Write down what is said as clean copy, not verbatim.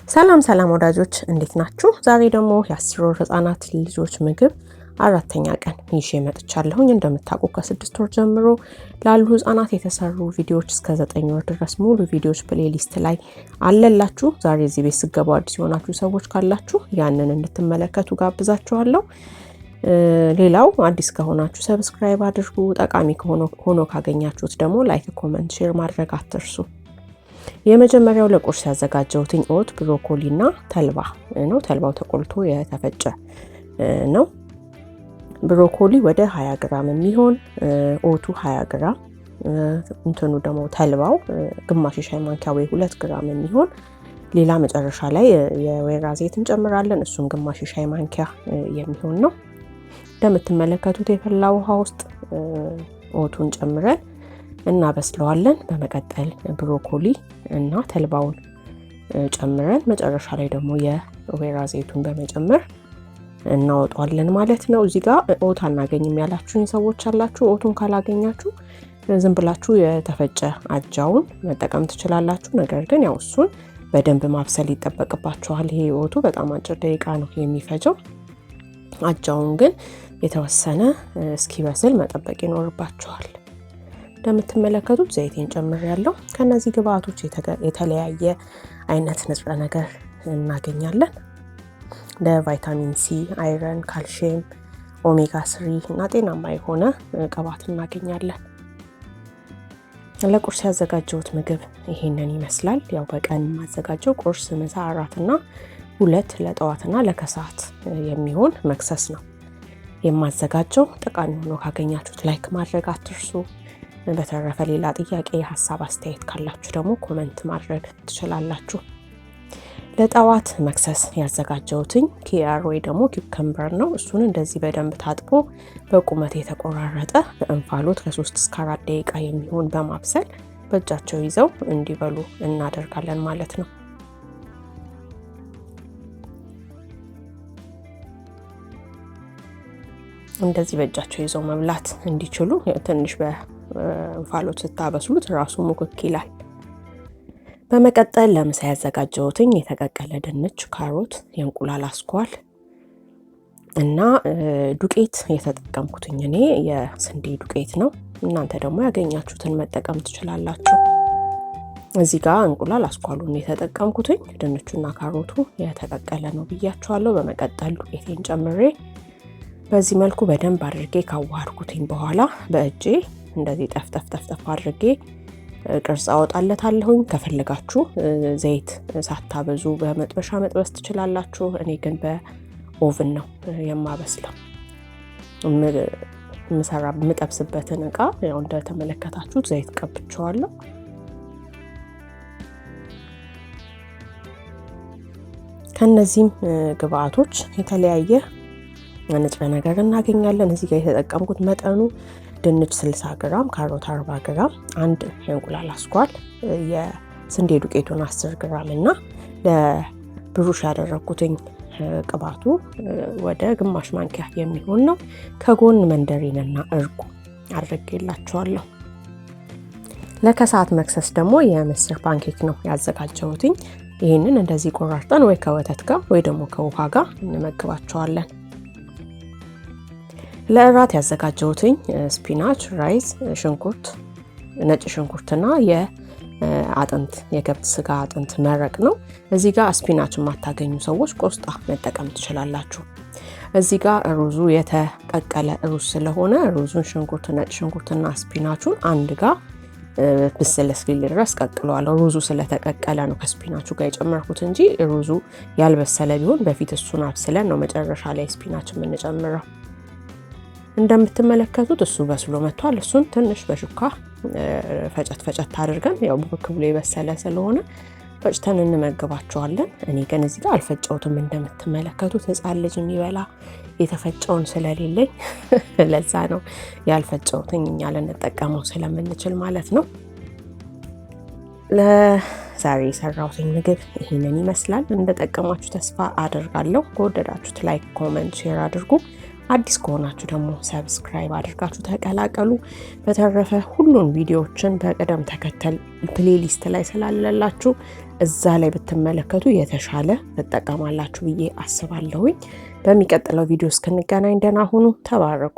ሰላም ሰላም ወዳጆች እንዴት ናችሁ? ዛሬ ደግሞ የ10 ወር ህጻናት ልጆች ምግብ አራተኛ ቀን ይዤ መጥቻለሁኝ። እንደምታውቁ ከ6 ወር ጀምሮ ላሉ ህጻናት የተሰሩ ቪዲዮዎች እስከ 9 ወር ድረስ ሙሉ ቪዲዮዎች playlist ላይ አለላችሁ። ዛሬ እዚህ ቤት ስገቡ አዲስ የሆናችሁ ሰዎች ካላችሁ ያንን እንድትመለከቱ ጋብዛችኋለሁ። ሌላው አዲስ ከሆናችሁ subscribe አድርጉ። ጠቃሚ ሆኖ ካገኛችሁት ደግሞ like፣ comment፣ share ማድረግ አትርሱ። የመጀመሪያው ለቁርስ ያዘጋጀሁትኝ oat፣ broccoli እና ተልባ ነው። ተልባው ተቆልቶ የተፈጨ ነው። ብሮኮሊ ወደ 20 ግራም የሚሆን፣ oat ኡ 20 ግራም፣ እንትኑ ደግሞ ተልባው ግማሽ የሻይ ማንኪያ ወይ 2 ግራም የሚሆን፣ ሌላ መጨረሻ ላይ የወይራ ዘይት እንጨምራለን። እሱም ግማሽ የሻይ ማንኪያ የሚሆን ነው። እንደምትመለከቱት የፈላ ውሃ ውስጥ oat ኡን ጨምረን እናበስለዋለን። በመቀጠል ብሮኮሊ እና ተልባውን ጨምረን መጨረሻ ላይ ደግሞ የወይራ ዘይቱን በመጨመር እናወጣዋለን ማለት ነው። እዚህ ጋር oat አናገኝም ያላችሁኝ ሰዎች አላችሁ። Oat ኡን ካላገኛችሁ ዝም ብላችሁ የተፈጨ አጃውን መጠቀም ትችላላችሁ። ነገር ግን ያው እሱን በደንብ ማብሰል ይጠበቅባችኋል። ይሄ oat ኡ በጣም አጭር ደቂቃ ነው የሚፈጀው። አጃውን ግን የተወሰነ እስኪበስል መጠበቅ ይኖርባችኋል። እንደምትመለከቱት ዘይቴን ጨምሬያለሁ። ከነዚህ ግብአቶች የተለያየ አይነት ንጥረ ነገር እናገኛለን። እንደ vitamin C፣ iron፣ calcium፣ omega 3 እና ጤናማ የሆነ ቅባት እናገኛለን። ለቁርስ ያዘጋጀሁት ምግብ ይሄንን ይመስላል። ያው በቀን የማዘጋጀው ቁርስ፣ ምሳ፣ እራትና ሁለት ለጠዋትና ለከሰዓት የሚሆን መክሰስ ነው የማዘጋጀው። ጠቃሚ ሆኖ ካገኛችሁት like ማድረግ አትርሱ። በተረፈ ሌላ ጥያቄ፣ ሀሳብ፣ አስተያየት ካላችሁ ደግሞ comment ማድረግ ትችላላችሁ። ለጠዋት መክሰስ ያዘጋጀሁትኝ ኪያር ወይ ደግሞ cucumber ነው። እሱን እንደዚህ በደንብ ታጥቦ በቁመት የተቆራረጠ በእንፋሎት ከ3 እስከ 4 ደቂቃ የሚሆን በማብሰል በእጃቸው ይዘው እንዲበሉ እናደርጋለን ማለት ነው። እንደዚህ በእጃቸው ይዘው መብላት እንዲችሉ ትንሽ በእንፋሎት ስታበስሉት ራሱ ሙክክ ይላል። በመቀጠል ለምሳ ያዘጋጀሁትኝ የተቀቀለ ድንች፣ ካሮት፣ የእንቁላል አስኳል እና ዱቄት የተጠቀምኩትኝ እኔ የስንዴ ዱቄት ነው። እናንተ ደግሞ ያገኛችሁትን መጠቀም ትችላላችሁ። እዚህ ጋር እንቁላል አስኳሉን የተጠቀምኩትኝ፣ ድንቹና ካሮቱ የተቀቀለ ነው ብያችኋለሁ። በመቀጠል ዱቄቴን ጨምሬ በዚህ መልኩ በደንብ አድርጌ ካዋሃድኩትኝ በኋላ በእጄ እንደዚህ ጠፍጠፍ ጠፍጠፍ አድርጌ ቅርጽ አወጣለታለሁኝ። ከፈለጋችሁ ዘይት ሳታበዙ በመጥበሻ መጥበስ ትችላላችሁ። እኔ ግን በ oven ነው የማበስለው። የምሰራ የምጠብስበትን እቃ ያው እንደተመለከታችሁት ዘይት ቀብቼዋለሁ። ከነዚህም ግብአቶች የተለያየ ንጥረ ነገር እናገኛለን። እዚህ ጋር የተጠቀምኩት መጠኑ ድንች 60 ግራም፣ ካሮት 40 ግራም፣ አንድ የእንቁላል አስኳል፣ የስንዴ ዱቄቱን 10 ግራም እና ለብሩሽ ያደረግኩትኝ ቅባቱ ወደ ግማሽ ማንኪያ የሚሆን ነው። ከጎን መንደሪንና እርጎ አድርጌላችኋለሁ። ለከሰዓት መክሰስ ደግሞ የምስር pancake ነው ያዘጋጀሁትኝ። ይህንን እንደዚህ ቆራርጠን ወይ ከወተት ጋር ወይ ደግሞ ከውሃ ጋር እንመግባቸዋለን። ለእራት ያዘጋጀሁትኝ spinach፣ rice፣ ሽንኩርት፣ ነጭ ሽንኩርትና የአጥንት የከብት ስጋ አጥንት መረቅ ነው። እዚህ ጋር spinach የማታገኙ ሰዎች ቆስጣ መጠቀም ትችላላችሁ። እዚህ ጋር ሩዙ የተቀቀለ ሩዝ ስለሆነ ሩዙን፣ ሽንኩርት፣ ነጭ ሽንኩርትና spinach ኡን አንድ ጋር ብስል እስኪል ድረስ ቀቅለዋለሁ። ሩዙ ስለተቀቀለ ነው ከ spinach ኡ ጋር የጨመርኩት እንጂ ሩዙ ያልበሰለ ቢሆን በፊት እሱን አብስለን ነው መጨረሻ ላይ spinach የምንጨምረው። እንደምትመለከቱት እሱ በስሎ መጥቷል። እሱን ትንሽ በሹካ ፈጨት ፈጨት አድርገን፣ ያው ቡክክ ብሎ የበሰለ ስለሆነ ፈጭተን እንመግባቸዋለን። እኔ ግን እዚህ ጋር አልፈጨውትም። እንደምትመለከቱት ሕፃን ልጅ የሚበላ የተፈጨውን ስለሌለኝ ለዛ ነው ያልፈጨውትኝ፣ እኛ ልንጠቀመው ስለምንችል ማለት ነው። ለዛሬ የሰራሁትኝ ምግብ ይህንን ይመስላል። እንደጠቀማችሁ ተስፋ አደርጋለሁ። ከወደዳችሁት like፣ comment፣ share አድርጉ። አዲስ ከሆናችሁ ደግሞ subscribe አድርጋችሁ ተቀላቀሉ። በተረፈ ሁሉን ቪዲዮዎችን በቅደም ተከተል playlist ላይ ስላለላችሁ እዛ ላይ ብትመለከቱ የተሻለ ትጠቀማላችሁ ብዬ አስባለሁኝ። በሚቀጥለው ቪዲዮ እስክንገናኝ ደህና ሁኑ። ተባረኩ።